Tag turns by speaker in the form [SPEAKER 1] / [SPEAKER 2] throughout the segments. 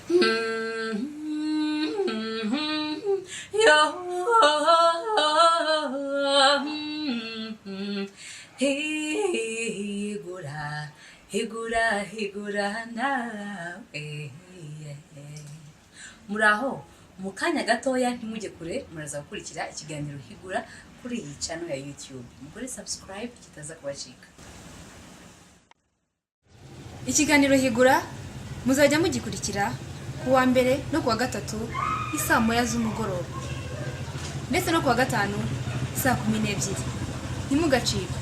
[SPEAKER 1] Yo, higura, higura, higura nawe. Muraho, mu kanya gatoya ntimujye kure, muraza gukurikira ikiganiro Higura kuri iyi channel ya YouTube. Mukore subscribe kitaza kubacika.
[SPEAKER 2] Ikiganiro Higura muzajya mugikurikira ku wa mbere no ku wa gatatu isaa 1 z'umugoroba, ndetse no ku wa gatanu saa 12. Ntimugacikwe.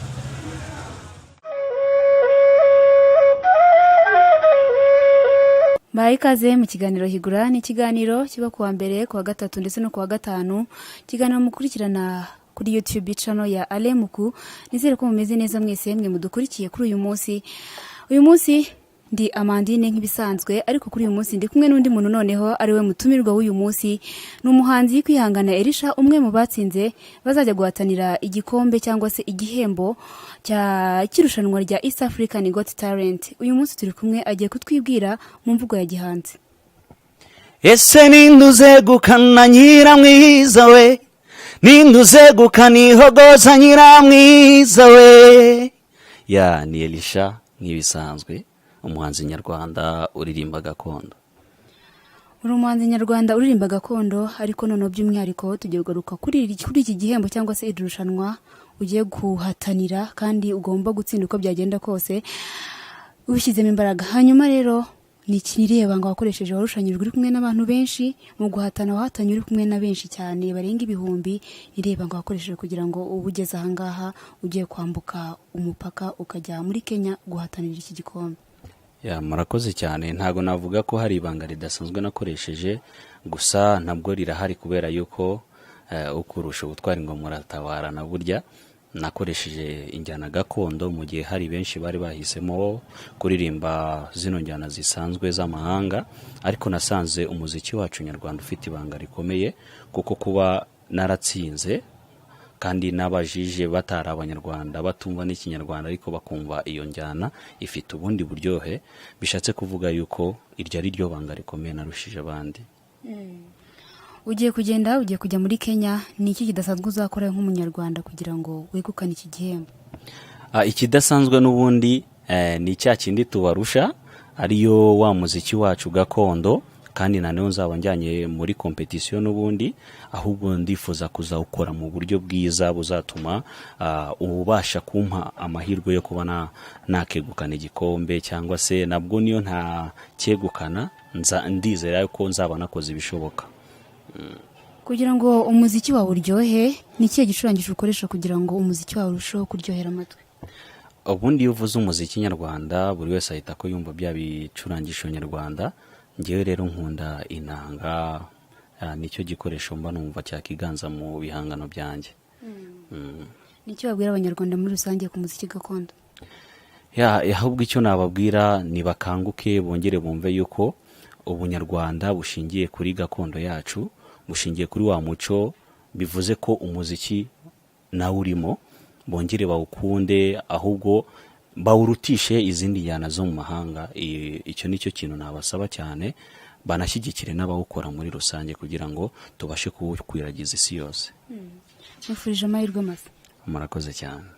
[SPEAKER 2] Mbahaye ikaze mu kiganiro Higura. Ni ikiganiro kiba ku wa mbere, ku wa gatatu ndetse no ku wa gatanu, ikiganiro mukurikirana kuri YouTube channel ya Alemuku. Nizere ko mumeze neza mwese mwe mudukurikiye kuri uyu munsi. Uyu munsi ndi Amandine nk'ibisanzwe, ariko kuri uyu munsi ndi kumwe n'undi muntu noneho ari we mutumirwa w'uyu munsi. Ni umuhanzi Kwihangana Elisha, umwe mu batsinze bazajya guhatanira igikombe cyangwa se igihembo cya cy'irushanwa rya East African Got Talent. Uyu munsi turi kumwe, agiye kutwibwira mu mvugo ya gihanzi.
[SPEAKER 3] Ese ninde uzegukana nyiramwiza we? Ninde uzegukana ihogoza nyiramwiza we? Ya, ni Elisha nk'ibisanzwe, umuhanzi nyarwanda uririmba gakondo.
[SPEAKER 2] Uri umuhanzi nyarwanda uririmba gakondo, ariko noneho by'umwihariko tugiye kugaruka kuri iki gihembo cyangwa se iri rushanwa ugiye guhatanira kandi ugomba gutsinda uko byagenda kose ubishyizemo imbaraga. Hanyuma rero ni irihe banga wakoresheje? Warushanyijwe uri kumwe n'abantu benshi mu guhatana, wahatanye uri kumwe na benshi cyane barenga ibihumbi. Ni irihe banga wakoresheje kugira ngo ube ugeze ahangaha, ugiye kwambuka umupaka ukajya muri Kenya guhatanira iki gikombe?
[SPEAKER 3] Ya, murakoze cyane. Ntabwo navuga ko hari ibanga ridasanzwe nakoresheje, gusa ntabwo rirahari kubera yuko ukurusha ubutwari ngo muratabarana. Burya nakoresheje injyana gakondo mu gihe hari benshi bari bahisemo kuririmba zino njyana zisanzwe z'amahanga, ariko nasanze umuziki wacu nyarwanda ufite ibanga rikomeye, kuko kuba naratsinze kandi n'abajije batari Abanyarwanda, batumva n'Ikinyarwanda, ariko bakumva iyo njyana ifite ubundi buryohe, bishatse kuvuga yuko iryo ari ryo banga rikomeye narushije abandi.
[SPEAKER 2] Ugiye kugenda, ugiye kujya muri Kenya. Ni iki kidasanzwe uzakora nk'Umunyarwanda kugira ngo wegukane iki gihembo?
[SPEAKER 3] Ikidasanzwe n'ubundi ni cya kindi tubarusha, ariyo wa muziki wacu gakondo, kandi na nzaba njyanye muri competition n'ubundi. Ahubwo ndifuza kuzawukora mu buryo bwiza buzatuma ubasha kumpa amahirwe yo kuba nakegukana igikombe, cyangwa se nabwo niyo nta cyegukana, ndizera ko nzaba nakoze ibishoboka.
[SPEAKER 2] Kugira ngo umuziki wawe uryohe, ni ikihe gicurangisho ukoresha kugira ngo umuziki wawe urusheho kuryohera amatwi?
[SPEAKER 3] Ubundi iyo uvuze umuziki nyarwanda, buri wese ahita ko yumva bya bicurangisho nyarwanda. Ngewe rero nkunda inanga, nicyo gikoresho mba numva cyakiganza mu bihangano byanjye.
[SPEAKER 2] Ni icyo babwira Abanyarwanda muri rusange ku muziki gakondo?
[SPEAKER 3] Ya, ahubwo icyo nababwira ni bakanguke, bongere bumve yuko ubunyarwanda bushingiye kuri gakondo yacu, bushingiye kuri wa muco, bivuze ko umuziki nawe urimo. Bongere bawukunde, ahubwo bawurutishe izindi njyana zo mu mahanga. Icyo ni cyo kintu nabasaba cyane, banashyigikire n'abawukora muri rusange kugira ngo tubashe kuwukwiragiza isi yose.
[SPEAKER 2] Nkwifurije amahirwe masa.
[SPEAKER 3] Murakoze cyane.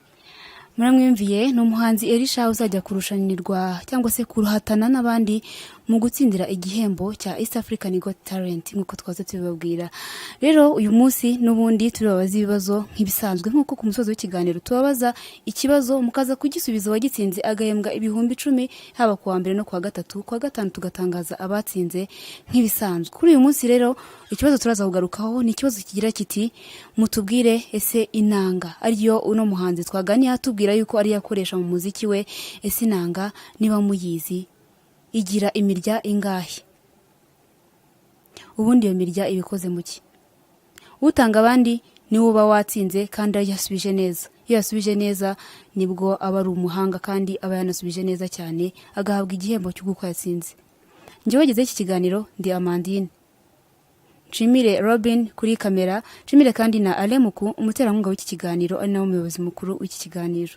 [SPEAKER 2] Muramwiyumviye, ni umuhanzi Elisha uzajya kurushanirwa cyangwa se kuruhatana n'abandi mu gutsindira igihembo cya East African Got Talent, nk'uko twaza tubibabwira. Rero uyu munsi n'ubundi turibabaza ibibazo nk'ibisanzwe, nk'uko ku musozi w'ikiganiro tubabaza ikibazo mukaza kugisubiza, uwagitsinze agahembwa 10,000, haba ku wa mbere no ku wa gatatu. Ku wa gatanu tugatangaza abatsinze nk'ibisanzwe. Kuri uyu munsi rero ikibazo turaza kugarukaho ni ikibazo kigira kiti: mutubwire, ese inanga, ariyo uno muhanzi twaganiye atubwira yuko ariyo akoresha mu muziki we, ese inanga niba muyizi igira imirya ingahe? Ubundi iyo mirya iba ikoze mu ki? Utanga abandi niwe uba watsinze kandi yasubije neza. Iyo yasubije neza nibwo aba ari umuhanga, kandi aba yanasubije neza cyane, agahabwa igihembo cy'uko yatsinze. Njyewe wagezeho iki kiganiro ndi Amandine. Nshimire Robin kuri kamera, nshimire kandi na Alemuku, umuterankunga w'iki kiganiro ari nawe umuyobozi mukuru w'iki kiganiro.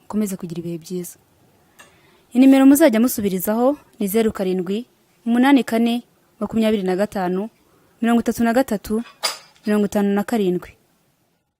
[SPEAKER 2] Mukomeze kugira ibihe byiza. Inimero muzajya musubirizaho ni 07. 84 25 33 57.